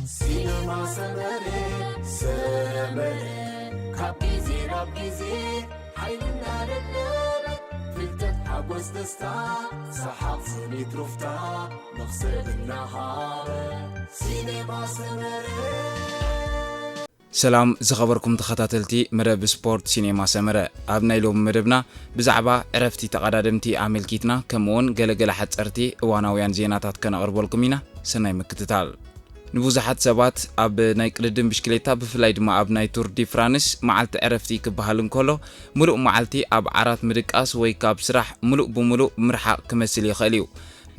ሲነማ ሰመረ፣ ሰመረ፣ ካብ ግዜ ናብ ግዜ ሓይልና ለበለበ፣ ፍልጠት፣ ሓጎስ፣ ደስታ፣ ሰሓቕ፣ ስኒት፣ ሩፍታ፣ መኽሰብ እናሃበ። ሲነማ ሰመረ። ሰላም ዝኸበርኩም ተኸታተልቲ መደብ ስፖርት ሲኔማ ሰመረ፣ ኣብ ናይ ሎሚ መደብና ብዛዕባ ዕረፍቲ ተቐዳደምቲ ኣመልኪትና፣ ከምኡውን ገለገለ ሓጸርቲ እዋናውያን ዜናታት ከነቕርበልኩም ኢና። ሰናይ ምክትታል። ንብዙሓት ሰባት ኣብ ናይ ቅድድም ብሽክሌታ፣ ብፍላይ ድማ ኣብ ናይ ቱር ዲ ፍራንስ መዓልቲ ዕረፍቲ ክበሃል እንከሎ፣ ምሉእ መዓልቲ ኣብ ዓራት ምድቃስ ወይ ካብ ስራሕ ምሉእ ብምሉእ ምርሓቕ ክመስል ይኽእል እዩ።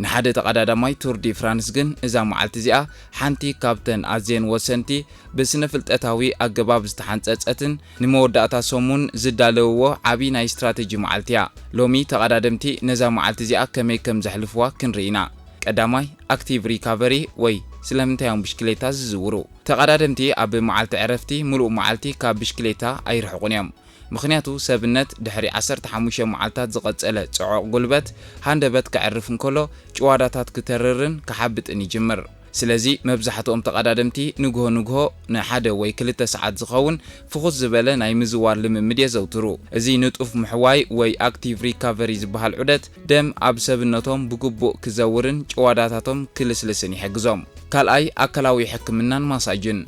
ንሓደ ተቐዳዳማይ ቱር ዲ ፍራንስ ግን እዛ መዓልቲ እዚኣ ሓንቲ ካብተን ኣዝየን ወሰንቲ፣ ብስነ ፍልጠታዊ ኣገባብ ዝተሓንጸጸትን ንመወዳእታ ሰሙን ዝዳለውዎ ዓቢ ናይ ስትራተጂ መዓልቲ እያ። ሎሚ ተቐዳደምቲ ነዛ መዓልቲ እዚኣ ከመይ ከም ዘሕልፍዋ ክንርኢ ኢና። ቀዳማይ፣ ኣክቲቭ ሪካቨሪ ወይ ስለምንታይ እዮም ብሽክሌታ ዝዝውሩ? ተቐዳደምቲ ኣብ መዓልቲ ዕረፍቲ ምሉእ መዓልቲ ካብ ብሽክሌታ ኣይርሕቑን እዮም። ምኽንያቱ ሰብነት ድሕሪ ዓሰርተ ሓሙሽተ መዓልታት ዝቐጸለ ጽዑቕ ጉልበት ሃንደበት ከዕርፍ እንከሎ ጭዋዳታት ክተርርን ክሓብጥን ይጅምር። ስለዚ መብዛሕትኦም ተቐዳደምቲ ንግሆ ንግሆ ንሓደ ወይ ክልተ ሰዓት ዝኸውን ፍኹስ ዝበለ ናይ ምዝዋር ልምምድ የዘውትሩ። እዚ ንጡፍ ምሕዋይ ወይ ኣክቲቭ ሪካቨሪ ዝበሃል ዑደት ደም ኣብ ሰብነቶም ብግቡእ ክዘውርን ጭዋዳታቶም ክልስልስን ይሕግዞም። ካልኣይ፣ ኣካላዊ ሕክምናን ማሳጅን።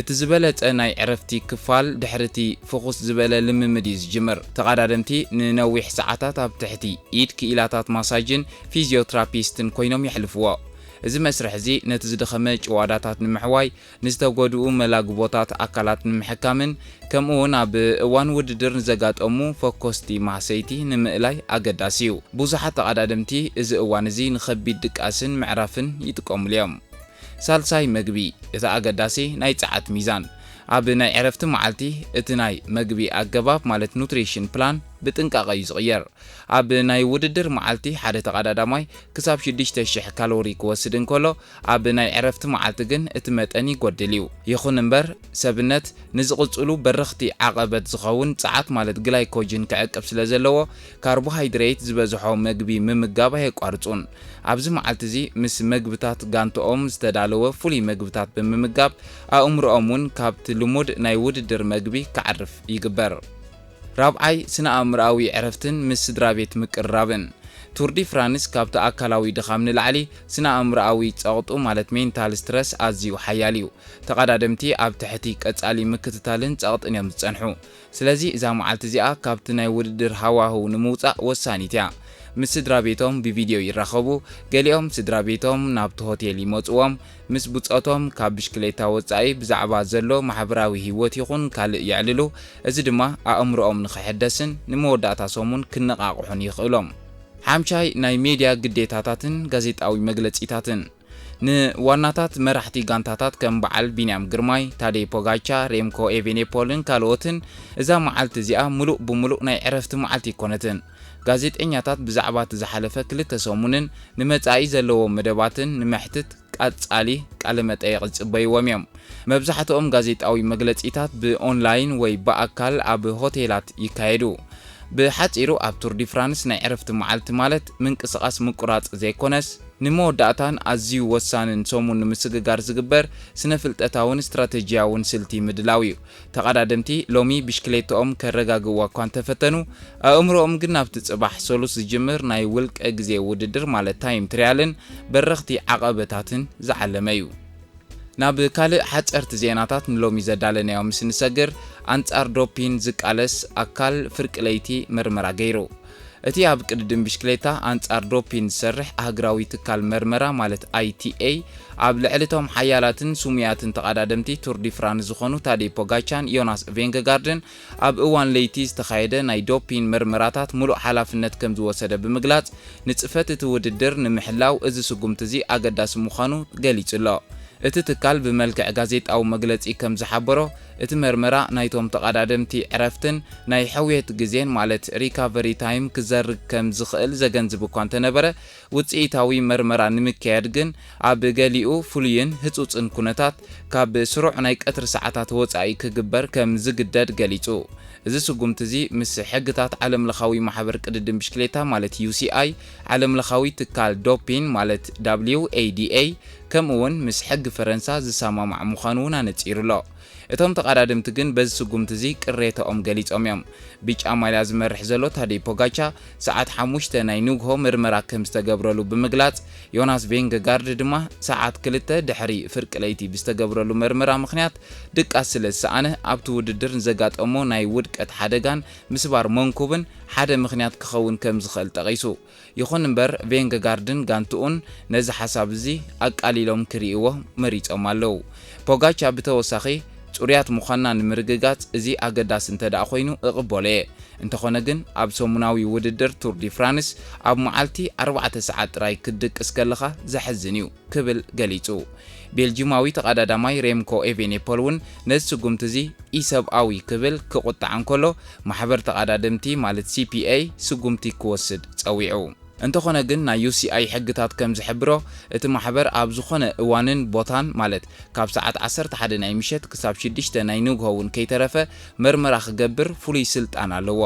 እቲ ዝበለጸ ናይ ዕረፍቲ ክፋል ድሕሪ እቲ ፍኹስ ዝበለ ልምምድ እዩ ዝጅምር። ተቐዳደምቲ ንነዊሕ ሰዓታት ኣብ ትሕቲ ኢድ ክኢላታት ማሳጅን ፊዚዮትራፒስትን ኮይኖም የሕልፍዎ። እዚ መስርሕ እዚ ነቲ ዝደኸመ ጭዋዳታት ንምሕዋይ፣ ንዝተጎድኡ መላግቦታት ኣካላት ንምሕካምን፣ ከምኡ እውን ኣብ እዋን ውድድር ንዘጋጠሙ ፈኮስቲ ማህሰይቲ ንምእላይ ኣገዳሲ እዩ። ብዙሓት ተቐዳደምቲ እዚ እዋን እዚ ንኸቢድ ድቃስን ምዕራፍን ይጥቀሙሉ እዮም። ሳልሳይ፣ መግቢ፣ እቲ ኣገዳሲ ናይ ጸዓት ሚዛን። ኣብ ናይ ዕረፍቲ መዓልቲ እቲ ናይ መግቢ ኣገባብ፣ ማለት ኑትሪሽን ፕላን፣ ብጥንቃቐ እዩ ዝቕየር። ኣብ ናይ ውድድር መዓልቲ ሓደ ተቐዳዳማይ ክሳብ ሽዱሽተ ሽሕ ካሎሪ ክወስድ እንከሎ፣ ኣብ ናይ ዕረፍቲ መዓልቲ ግን እቲ መጠን ይጎድል እዩ። ይኹን እምበር፣ ሰብነት ንዝቕጽሉ በረኽቲ ዓቐበት ዝኸውን ጸዓት፣ ማለት ግላይኮጅን፣ ክዕቅብ ስለ ዘለዎ፣ ካርቦሃይድሬት ዝበዝሖ መግቢ ምምጋብ ኣየቋርጹን። ኣብዚ መዓልቲ እዚ ምስ መግብታት ጋንትኦም ዝተዳለወ ፍሉይ መግብታት ብምምጋብ፣ ኣእምሮኦም እውን ካብቲ ልሙድ ናይ ውድድር መግቢ ክዓርፍ ይግበር። ራብዓይ፣ ስነ-ኣእምሮኣዊ ዕረፍትን ምስ ስድራ ቤት ምቅርራብን። ቱር ዲ ፍራንስ ካብቲ ኣካላዊ ድኻም ንላዕሊ፣ ስነ-ኣእምሮኣዊ ጸቕጡ፣ ማለት ሜንታል ስትረስ፣ ኣዝዩ ሓያል እዩ። ተቐዳደምቲ ኣብ ትሕቲ ቀጻሊ ምክትታልን ጸቕጥን እዮም ዝጸንሑ። ስለዚ እዛ መዓልቲ እዚኣ ካብቲ ናይ ውድድር ሃዋህው ንምውጻእ ወሳኒት እያ። ምስ ስድራ ቤቶም ብቪድዮ ይራኸቡ፣ ገሊኦም ስድራ ቤቶም ናብቲ ሆቴል ይመጽዎም፣ ምስ ብጾቶም ካብ ብሽክሌታ ወጻኢ ብዛዕባ ዘሎ ማሕበራዊ ህይወት ይኹን ካልእ የዕልሉ፣ እዚ ድማ ኣእምሮኦም ንኽሕደስን ንመወዳእታ ሰሙን ክነቓቕሑን ይኽእሎም። ሓምሻይ፣ ናይ ሜድያ ግዴታታትን ጋዜጣዊ መግለጺታትን። ንዋናታት መራሕቲ ጋንታታት ከም በዓል ቢንያም ግርማይ፣ ታደይ ፖጋቻ፣ ሬምኮ ኤቬኔፖልን ካልኦትን እዛ መዓልቲ እዚኣ ምሉእ ብምሉእ ናይ ዕረፍቲ መዓልቲ ኣይኮነትን። ጋዜጠኛታት ብዛዕባ እቲ ዝሓለፈ ክልተ ሰሙንን ንመጻኢ ዘለዎም መደባትን ንመሕትት ቀጻሊ ቃለ መጠይቕ ዝጽበይዎም እዮም። መብዛሕትኦም ጋዜጣዊ መግለጺታት ብኦንላይን ወይ ብኣካል ኣብ ሆቴላት ይካየዱ። ብሓጺሩ፣ ኣብ ቱር ዲ ፍራንስ ናይ ዕረፍቲ መዓልቲ ማለት ምንቅስቓስ ምቁራጽ ዘይኮነስ፣ ንመወዳእታን ኣዝዩ ወሳንን ሰሙን ንምስግጋር ዝግበር ስነ-ፍልጠታውን ስትራተጂያውን ስልቲ ምድላው እዩ። ተቐዳደምቲ ሎሚ ብሽክሌታኦም ከረጋግእዋ እኳ እንተፈተኑ፣ ኣእምሮኦም ግን ናብቲ ጽባሕ ሰሉስ ዝጅምር ናይ ውልቀ ግዜ ውድድር፣ ማለት ታይም ትሪያልን በረኽቲ ዓቐበታትን ዝዓለመ እዩ። ናብ ካልእ ሓጸርቲ ዜናታት ንሎሚ ዘዳለናዮ ምስ ንሰግር፣ ኣንጻር ዶፒን ዝቃለስ ኣካል ፍርቂ ለይቲ መርመራ ገይሩ። እቲ ኣብ ቅድድም ብሽክሌታ ኣንጻር ዶፒን ዝሰርሕ ኣህግራዊ ትካል መርመራ፣ ማለት ኣይ ቲ ኤ፣ ኣብ ልዕሊ እቶም ሓያላትን ስሙያትን ተቐዳደምቲ ቱር ዲ ፍራንስ ዝኾኑ ታዴ ፖጋቻን ዮናስ ቬንገጋርድን ኣብ እዋን ለይቲ ዝተኻየደ ናይ ዶፒን መርመራታት ምሉእ ሓላፍነት ከም ዝወሰደ ብምግላጽ፣ ንጽፈት እቲ ውድድር ንምሕላው እዚ ስጉምቲ እዚ ኣገዳሲ ምዃኑ ገሊጹ ኣሎ። እቲ ትካል ብመልክዕ ጋዜጣዊ መግለጺ ከም ዝሓበሮ፣ እቲ መርመራ ናይቶም ተቐዳደምቲ ዕረፍትን ናይ ሕውየት ግዜን፣ ማለት ሪካቨሪ ታይም፣ ክዘርግ ከም ዝኽእል ዘገንዝብ እኳ እንተነበረ፣ ውጽኢታዊ መርመራ ንምክያድ ግን ኣብ ገሊኡ ፍሉይን ህጹጽን ኩነታት ካብ ስሩዕ ናይ ቀትሪ ሰዓታት ወጻኢ ክግበር ከም ዝግደድ ገሊጹ። እዚ ስጉምቲ እዚ ምስ ሕግታት ዓለምለኻዊ ማሕበር ቅድድም ብሽክሌታ፣ ማለት ዩ ሲ ኣይ፣ ዓለምለኻዊ ትካል ዶፒን፣ ማለት ዳብሊው ኤ ዲ ኤ፣ ከምኡ እውን ምስ ሕጊ ፈረንሳ ዝሰማማዕ ምዃኑ እውን ኣነጺሩ ኣሎ። እቶም ተቐዳደምቲ ግን በዚ ስጉምቲ እዚ ቅሬታኦም ገሊጾም እዮም። ብጫ ማልያ ዝመርሕ ዘሎ ታደይ ፖጋቻ ሰዓት ሓሙሽተ ናይ ንግሆ ምርመራ ከም ዝተገብረሉ ብምግላጽ፣ ዮናስ ቬንገጋርድ ድማ ሰዓት ክልተ ድሕሪ ፍርቂ ለይቲ ብዝተገብረሉ ምርመራ ምኽንያት ድቃስ ስለ ዝሰኣነ ኣብቲ ውድድር ንዘጋጠሞ ናይ ውድቀት ሓደጋን ምስባር መንኩብን ሓደ ምኽንያት ክኸውን ከም ዝኽእል ጠቒሱ። ይኹን እምበር ቬንገጋርድን ጋንትኡን ነዚ ሓሳብ እዚ ኣቃሊሎም ክርእይዎ መሪጾም ኣለዉ። ፖጋቻ ብተወሳኺ፣ ጽሩያት ምዃንና ንምርግጋጽ እዚ ኣገዳሲ እንተ ደኣ ኮይኑ እቕበሎ እየ። እንተኾነ ግን ኣብ ሰሙናዊ ውድድር ቱር ዲ ፍራንስ ኣብ መዓልቲ ኣርባዕተ ሰዓት ጥራይ ክትድቅስ ከለኻ ዘሕዝን እዩ ክብል ገሊጹ። ቤልጂማዊ ተቐዳዳማይ ሬምኮ ኤቬኔፖል እውን ነዚ ስጉምቲ እዚ ኢሰብኣዊ ክብል ክቑጣዕ እንከሎ፣ ማሕበር ተቐዳደምቲ ማለት ሲ ፒ ኤ ስጉምቲ ክወስድ ጸዊዑ። እንተኾነ ግን ናይ ዩ ሲ ኣይ ሕግታት ከም ዝሕብሮ፣ እቲ ማሕበር ኣብ ዝኾነ እዋንን ቦታን ማለት ካብ ሰዓት ዓሰርተ ሓደ ናይ ምሸት ክሳብ ሽዱሽተ ናይ ንግሆ እውን ከይተረፈ መርመራ ክገብር ፍሉይ ስልጣን ኣለዎ።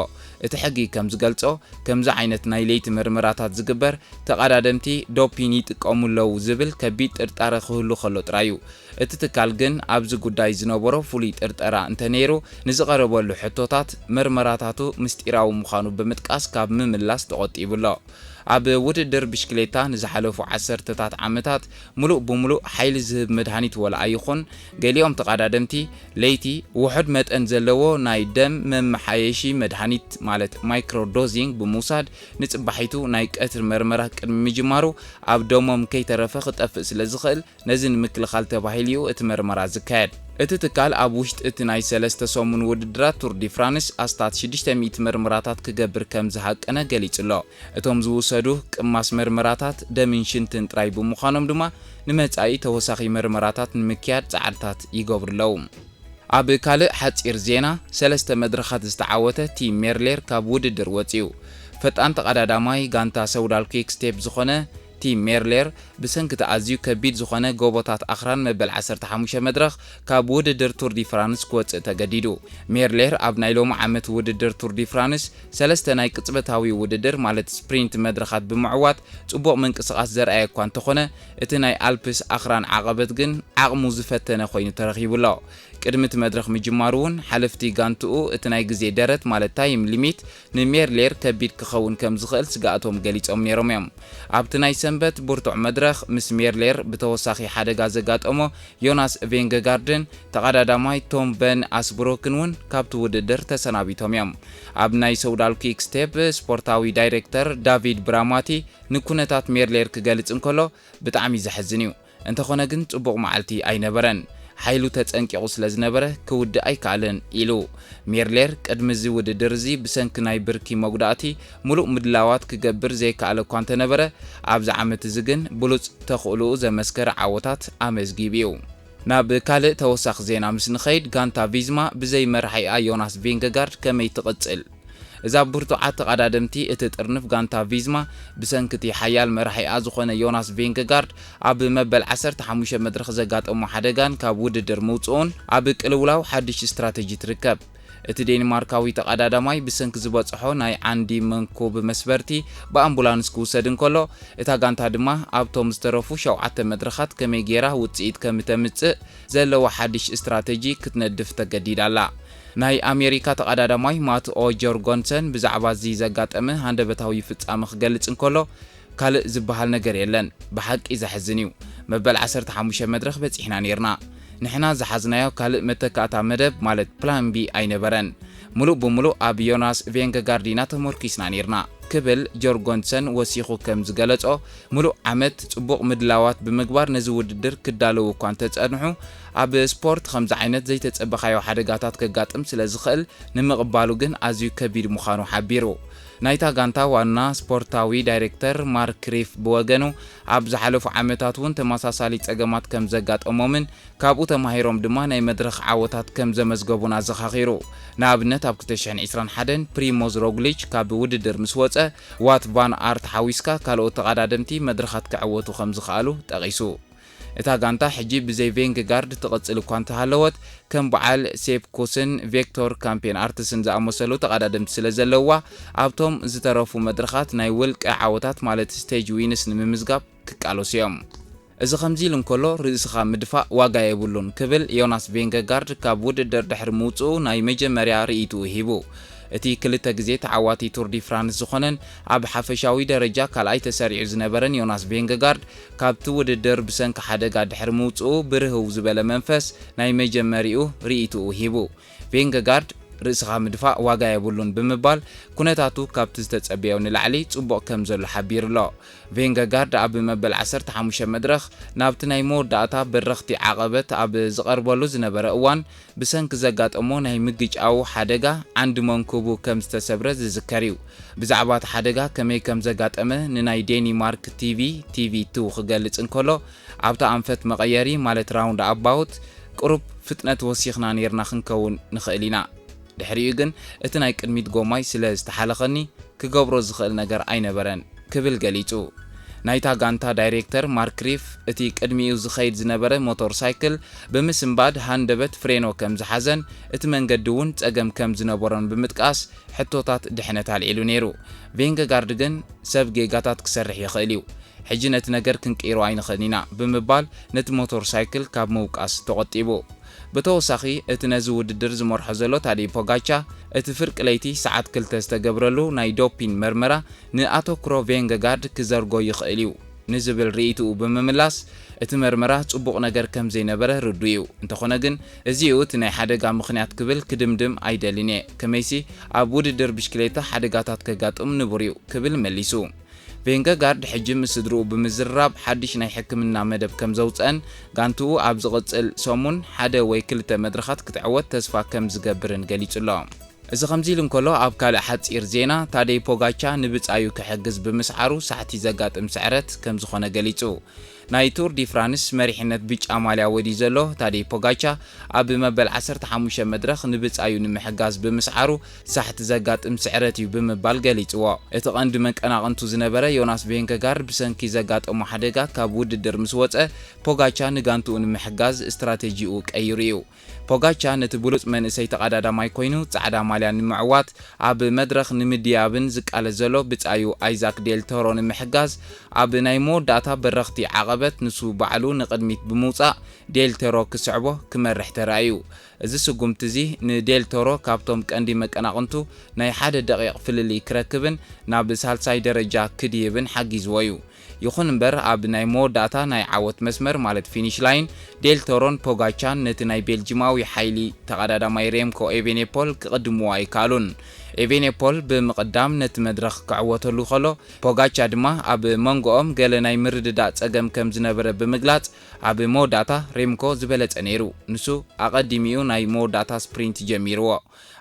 እቲ ሕጊ ከም ዝገልጾ፣ ከምዚ ዓይነት ናይ ለይቲ መርመራታት ዝግበር ተቐዳደምቲ ዶፒን ይጥቀሙ ኣለዉ ዝብል ከቢድ ጥርጣረ ክህሉ ከሎ ጥራይ እዩ። እቲ ትካል ግን ኣብዚ ጉዳይ ዝነበሮ ፍሉይ ጥርጠራ እንተነይሩ፣ ንዝቐረበሉ ሕቶታት መርመራታቱ ምስጢራዊ ምዃኑ ብምጥቃስ ካብ ምምላስ ተቖጢቡ ኣሎ። ኣብ ውድድር ብሽክሌታ ንዝሓለፉ ዓሰርተታት ዓመታት ምሉእ ብምሉእ ሓይሊ ዝህብ መድሃኒት ወላ ኣይኹን፣ ገሊኦም ተቐዳደምቲ ለይቲ ውሑድ መጠን ዘለዎ ናይ ደም መመሓየሺ መድሃኒት ማለት ማይክሮዶዚንግ ብምውሳድ ንጽባሒቱ ናይ ቀትሪ መርመራ ቅድሚ ምጅማሩ ኣብ ደሞም ከይተረፈ ክጠፍእ ስለ ዝኽእል ነዚ ንምክልኻል ተባሂሉ እዩ እቲ መርመራ ዝካየድ። እቲ ትካል ኣብ ውሽጢ እቲ ናይ ሰለስተ ሰሙን ውድድራት ቱር ዲ ፍራንስ ኣስታት ሽዱሽተ ሚእቲ መርመራታት ክገብር ከም ዝሃቀነ ገሊጹ ኣሎ። እቶም ዝውሰዱ ቅማስ መርመራታት ደምን ሽንትን ጥራይ ብምዃኖም ድማ ንመጻኢ ተወሳኺ መርመራታት ንምክያድ ጻዕርታት ይገብሩ ኣለዉ። ኣብ ካልእ ሓጺር ዜና፣ ሰለስተ መድረኻት ዝተዓወተ ቲም ሜርሌር ካብ ውድድር ወጺኡ። ፈጣን ተቐዳዳማይ ጋንታ ሰውዳል ኩክ ስቴፕ ዝኾነ ቲም ሜርሌር ብሰንኪ እቲ ኣዝዩ ከቢድ ዝኾነ ጎቦታት ኣኽራን መበል ዓሰርተ ሓሙሽተ መድረኽ ካብ ውድድር ቱር ዲ ፍራንስ ክወጽእ ተገዲዱ። ሜርሌር ኣብ ናይ ሎሚ ዓመት ውድድር ቱር ዲ ፍራንስ ሰለስተ ናይ ቅጽበታዊ ውድድር ማለት ስፕሪንት መድረኻት ብምዕዋት ጽቡቕ ምንቅስቓስ ዘርኣየ እኳ እንተኾነ፣ እቲ ናይ ኣልፕስ ኣኽራን ዓቐበት ግን ዓቕሙ ዝፈተነ ኮይኑ ተረኺቡ ኣሎ። ቅድሚ እቲ መድረኽ ምጅማሩ እውን ሓለፍቲ ጋንትኡ እቲ ናይ ግዜ ደረት ማለት ታይም ሊሚት ንሜርሌር ከቢድ ክኸውን ከም ዝኽእል ስግኣቶም ገሊጾም ነይሮም እዮም። ኣብቲ ናይ ሰንበት ብርቱዕ መድረኽ ምስ ሜርሌር ብተወሳኺ ሓደጋ ዘጋጠሞ ዮናስ ቬንገጋርድን ተቐዳዳማይ ቶም ቨን ኣስብሮክን እውን ካብቲ ውድድር ተሰናቢቶም እዮም። ኣብ ናይ ሰውዳል ኩክ ስቴፕ ስፖርታዊ ዳይሬክተር ዳቪድ ብራማቲ ንኩነታት ሜርሌር ክገልጽ እንከሎ፣ ብጣዕሚ ዘሕዝን እዩ። እንተኾነ ግን ጽቡቕ መዓልቲ ኣይነበረን። ሓይሉ ተጸንቂቑ ስለ ዝነበረ ክውድእ ኣይከኣለን ኢሉ። ሜርሌር ቅድሚ እዚ ውድድር እዚ ብሰንኪ ናይ ብርኪ መጉዳእቲ ምሉእ ምድላዋት ክገብር ዘይከኣለ እኳ እንተነበረ፣ ኣብዚ ዓመት እዚ ግን ብሉጽ ተኽእሎኡ ዘመስከረ ዓወታት ኣመዝጊቡ እዩ። ናብ ካልእ ተወሳኺ ዜና ምስ ንኸይድ፣ ጋንታ ቪዝማ ብዘይ መራሒኣ ዮናስ ቬንገጋርድ ከመይ ትቕጽል? እዛ ብርቱዓት ተቐዳደምቲ እቲ ጥርንፍ ጋንታ ቪዝማ ብሰንኪ እቲ ሓያል መራሒኣ ዝኾነ ዮናስ ቬንገጋርድ ኣብ መበል ዓሰርተ ሓሙሽተ መድረኽ ዘጋጠሞ ሓደጋን ካብ ውድድር ምውጽኡን ኣብ ቅልውላው ሓድሽ ስትራተጂ ትርከብ። እቲ ዴንማርካዊ ተቐዳዳማይ ብሰንኪ ዝበጽሖ ናይ ዓንዲ መንኩብ መስበርቲ ብኣምቡላንስ ክውሰድ እንከሎ፣ እታ ጋንታ ድማ ኣብቶም ዝተረፉ ሸውዓተ መድረኻት ከመይ ጌራ ውጽኢት ከም ተምጽእ ዘለዋ ሓድሽ ስትራተጂ ክትነድፍ ተገዲዳ ኣላ። ናይ ኣሜሪካ ተቐዳዳማይ ማትኦ ጆርጎንሰን ብዛዕባ እዚ ዘጋጠመ ሃንደበታዊ ፍጻመ ክገልጽ እንከሎ፣ ካልእ ዝበሃል ነገር የለን። ብሓቂ ዘሕዝን እዩ። መበል ዓሰርተ ሓሙሽተ መድረኽ በጺሕና ኔርና። ንሕና ዝሓዝናዮ ካልእ መተካእታ መደብ ማለት ፕላን ቢ ኣይነበረን። ምሉእ ብምሉእ ኣብ ዮናስ ቬንገጋርድ ኢና ተመርኪስና ኔርና ክብል ጆርጎንሰን ወሲኹ ከም ዝገለጾ፣ ምሉእ ዓመት ጽቡቕ ምድላዋት ብምግባር ነዚ ውድድር ክዳለዉ እኳ እንተጸንሑ፣ ኣብ ስፖርት ከምዚ ዓይነት ዘይተጸበኻዮ ሓደጋታት ከጋጥም ስለ ዝኽእል ንምቕባሉ ግን ኣዝዩ ከቢድ ምዃኑ ሓቢሩ። ናይታ ጋንታ ዋና ስፖርታዊ ዳይሬክተር ማርክ ሪፍ ብወገኑ፣ ኣብ ዝሓለፉ ዓመታት እውን ተመሳሳሊ ጸገማት ከም ዘጋጠሞምን ካብኡ ተማሂሮም ድማ ናይ መድረኽ ዓወታት ከም ዘመዝገቡን ኣዘኻኺሩ። ንኣብነት ኣብ ክልተ ሽሕን ዕስራን ሓደን ፕሪሞዝ ሮግሊች ካብ ውድድር ምስ ወጸ፣ ዋት ቫን ኣርት ሓዊስካ ካልኦት ተቐዳደምቲ መድረኻት ክዕወቱ ከም ዝኸኣሉ ጠቒሱ። እታ ጋንታ ሕጂ ብዘይ ቬንግጋርድ ትቕጽል እኳ እንተሃለወት፣ ከም በዓል ሴፕ ኩስን ቬክቶር ካምፔን ኣርትስን ዝኣመሰሉ ተቐዳደምቲ ስለ ዘለዋ፣ ኣብቶም ዝተረፉ መድረኻት ናይ ውልቀ ዓወታት ማለት ስቴጅ ዊንስ ንምምዝጋብ ክቃለሱ እዮም። እዚ ከምዚ ኢሉ እንከሎ፣ ርእስኻ ምድፋእ ዋጋ የብሉን ክብል ዮናስ ቬንገጋርድ ካብ ውድድር ድሕሪ ምውጽኡ ናይ መጀመርያ ርእይትኡ ሂቡ። እቲ ክልተ ግዜ ተዓዋቲ ቱር ዲ ፍራንስ ዝኾነን ኣብ ሓፈሻዊ ደረጃ ካልኣይ ተሰሪዑ ዝነበረን ዮናስ ቬንገጋርድ፣ ካብቲ ውድድር ብሰንኪ ሓደጋ ድሕሪ ምውጽኡ ብርህው ዝበለ መንፈስ ናይ መጀመሪኡ ርእይትኡ ሂቡ። ቬንገጋርድ ርእስኻ ምድፋእ ዋጋ የብሉን ብምባል፣ ኩነታቱ ካብቲ ዝተጸበዮ ንላዕሊ ጽቡቕ ከም ዘሎ ሓቢሩ ኣሎ። ቬንገጋርድ ኣብ መበል ዓሰርተ ሓሙሽተ መድረኽ ናብቲ ናይ መወዳእታ በረኽቲ ዓቐበት ኣብ ዝቐርበሉ ዝነበረ እዋን፣ ብሰንኪ ዘጋጠሞ ናይ ምግጫው ሓደጋ ዓንዲ መንኩቡ ከም ዝተሰብረ ዝዝከር እዩ። ብዛዕባ እቲ ሓደጋ ከመይ ከም ዘጋጠመ ንናይ ዴኒማርክ ቲቪ፣ ቲቪ ቱ ክገልጽ እንከሎ፣ ኣብታ ኣንፈት መቐየሪ ማለት ራውንድ ኣባውት ቁሩብ ፍጥነት ወሲኽና ኔርና ክንከውን ንኽእል ኢና። ድሕሪኡ ግን እቲ ናይ ቅድሚት ጎማይ ስለ ዝተሓለኸኒ ክገብሮ ዝኽእል ነገር ኣይነበረን ክብል ገሊጹ። ናይታ ጋንታ ዳይሬክተር ማርክ ሪፍ እቲ ቅድሚኡ ዝኸይድ ዝነበረ ሞተር ሳይክል ብምስንባድ ሃንደበት ፍሬኖ ከም ዝሓዘን እቲ መንገዲ እውን ጸገም ከም ዝነበሮን ብምጥቃስ ሕቶታት ድሕነት ኣልዒሉ ነይሩ። ቬንገጋርድ ግን ሰብ ጌጋታት ክሰርሕ ይኽእል እዩ። ሕጂ ነቲ ነገር ክንቅይሮ ኣይንኽእልን ኢና ብምባል ነቲ ሞተር ሳይክል ካብ ምውቃስ ተቖጢቡ። ብተወሳኺ እቲ ነዚ ውድድር ዝመርሖ ዘሎ ታደይ ፖጋቻ እቲ ፍርቂ ለይቲ ሰዓት ክልተ ዝተገብረሉ ናይ ዶፒን መርመራ ንኣተኩሮ ቬንገጋርድ ክዘርጎ ይኽእል እዩ ንዝብል ርእይትኡ ብምምላስ፣ እቲ መርመራ ጽቡቕ ነገር ከም ዘይነበረ ርዱእ እዩ። እንተኾነ ግን፣ እዚኡ እቲ ናይ ሓደጋ ምኽንያት ክብል ክድምድም ኣይደልን እየ። ከመይሲ፣ ኣብ ውድድር ብሽክሌታ ሓደጋታት ከጋጥም ንቡር እዩ ክብል መሊሱ። ቬንገጋርድ ሕጂ ምስ ስድርኡ ብምዝርራብ ሓድሽ ናይ ሕክምና መደብ ከም ዘውፅአን ጋንትኡ ኣብ ዝቕፅል ሰሙን ሓደ ወይ ክልተ መድረኻት ክትዕወት ተስፋ ከም ዝገብርን ገሊጹ ኣሎ። እዚ ከምዚ ኢሉ እንከሎ፣ ኣብ ካልእ ሓጺር ዜና፣ ታደይ ፖጋቻ ንብጻዩ ክሕግዝ ብምስዓሩ ሳሕቲ ዘጋጥም ስዕረት ከም ዝኾነ ገሊጹ። ናይ ቱር ዲ ፍራንስ መሪሕነት ብጫ ማልያ ወዲ ዘሎ ታደይ ፖጋቻ፣ ኣብ መበል ዓሰርተ ሓሙሽተ መድረኽ ንብጻዩ ንምሕጋዝ ብምስዓሩ ሳሕቲ ዘጋጥም ስዕረት እዩ ብምባል ገሊጽዎ። እቲ ቀንዲ መቀናቕንቱ ዝነበረ ዮናስ ቬንገጋርድ ብሰንኪ ዘጋጠሞ ሓደጋ ካብ ውድድር ምስ ወጸ፣ ፖጋቻ ንጋንትኡ ንምሕጋዝ ስትራቴጂኡ ቀይሩ እዩ። ፖጋቻ ነቲ ብሉጽ መንእሰይ ተቐዳዳማይ ኮይኑ ጻዕዳ ማልያ ንምዕዋት ኣብ መድረኽ ንምድያብን ዝቃለስ ዘሎ ብጻዩ ኣይዛክ ዴል ቶሮ ንምሕጋዝ ኣብ ናይ መወዳእታ በረኽቲ ዓቐበት ንሱ ባዕሉ ንቕድሚት ብምውጻእ ዴል ቶሮ ክስዕቦ ክመርሕ ተራእዩ። እዚ ስጉምቲ እዚ ንዴል ቶሮ ካብቶም ቀንዲ መቀናቕንቱ ናይ ሓደ ደቂቕ ፍልልይ ክረክብን ናብ ሳልሳይ ደረጃ ክድይብን ሓጊዝዎ እዩ። ይኹን እምበር ኣብ ናይ መወዳእታ ናይ ዓወት መስመር ማለት ፊኒሽ ላይን ዴል ቶሮን ፖጋቻን ነቲ ናይ ቤልጂማዊ ሓይሊ ተቐዳዳማይ ሬምኮ ኤቬኔፖል ክቕድምዎ ኣይከኣሉን። ኤቬኔፖል ብምቕዳም ነቲ መድረኽ ክዕወተሉ ከሎ ፖጋቻ ድማ ኣብ መንጎኦም ገለ ናይ ምርድዳእ ጸገም ከም ዝነበረ ብምግላጽ ኣብ መወዳእታ ሬምኮ ዝበለጸ ነይሩ። ንሱ ኣቐዲሚኡ ናይ መወዳእታ ስፕሪንት ጀሚርዎ።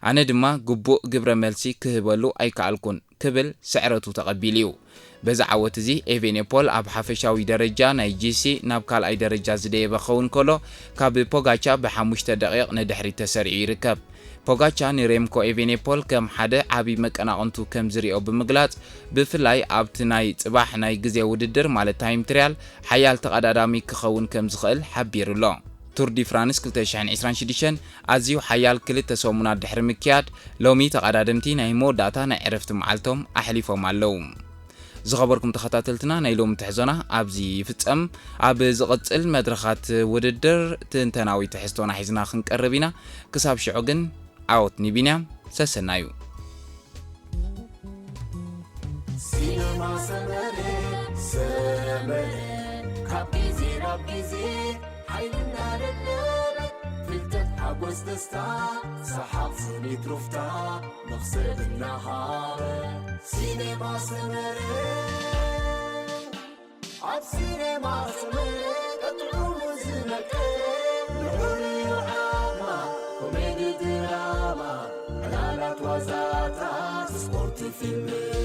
ኣነ ድማ ግቡእ ግብረ መልሲ ክህበሉ ኣይከኣልኩን ክብል ስዕረቱ ተቐቢሉ እዩ። በዚ ዓወት እዚ ኤቬኔፖል ኣብ ሓፈሻዊ ደረጃ ናይ ጂሲ ናብ ካልኣይ ደረጃ ዝደየበ ክኸውን ከሎ ካብ ፖጋቻ ብሓሙሽተ ደቂቕ ንድሕሪት ተሰሪዑ ይርከብ። ፖጋቻ ንሬምኮ ኤቬኔፖል ከም ሓደ ዓቢ መቀናቕንቱ ከም ዝሪኦ ብምግላጽ ብፍላይ ኣብቲ ናይ ጽባሕ ናይ ግዜ ውድድር ማለት ታይም ትሪያል ሓያል ተቐዳዳሚ ክኸውን ከም ዝኽእል ሓቢሩ ኣሎ። ቱር ዲ ፍራንስ ክልተ ሽሕን ዕስራን ሽዱሽተን ኣዝዩ ሓያል ክልተ ሰሙናት ድሕሪ ምክያድ፣ ሎሚ ተቐዳደምቲ ናይ መወዳእታ ናይ ዕረፍቲ መዓልቶም ኣሕሊፎም ኣለዉ። ዝኸበርኩም ተኸታተልትና፣ ናይ ሎሚ ትሕዞና ኣብዚ ይፍጸም። ኣብ ዝቕጽል መድረኻት ውድድር ትንተናዊ ትሕዝቶና ሒዝና ክንቀርብ ኢና። ክሳብ ሽዑ ግን ዓወት ንቢንያም። ሰሰናዩ። ሲነማ ሰመረ ሰመረ ካብ ግዜ ናብ ግዜ ሓይልና ለለበ ፍልጠት ሓጎስ ደስታ ሰሓቕ ስኒት ሩፍታ መኽሰብ እናሃበ ሲነማ ሰመረ ኣብ ሲነማ ሰመረ ቀጥዑ ዝመቀ ልዑል እዩ ዓቕማ ኮሜዲ ድራማ ዕላላት ዋዛታት ስፖርት ፊልም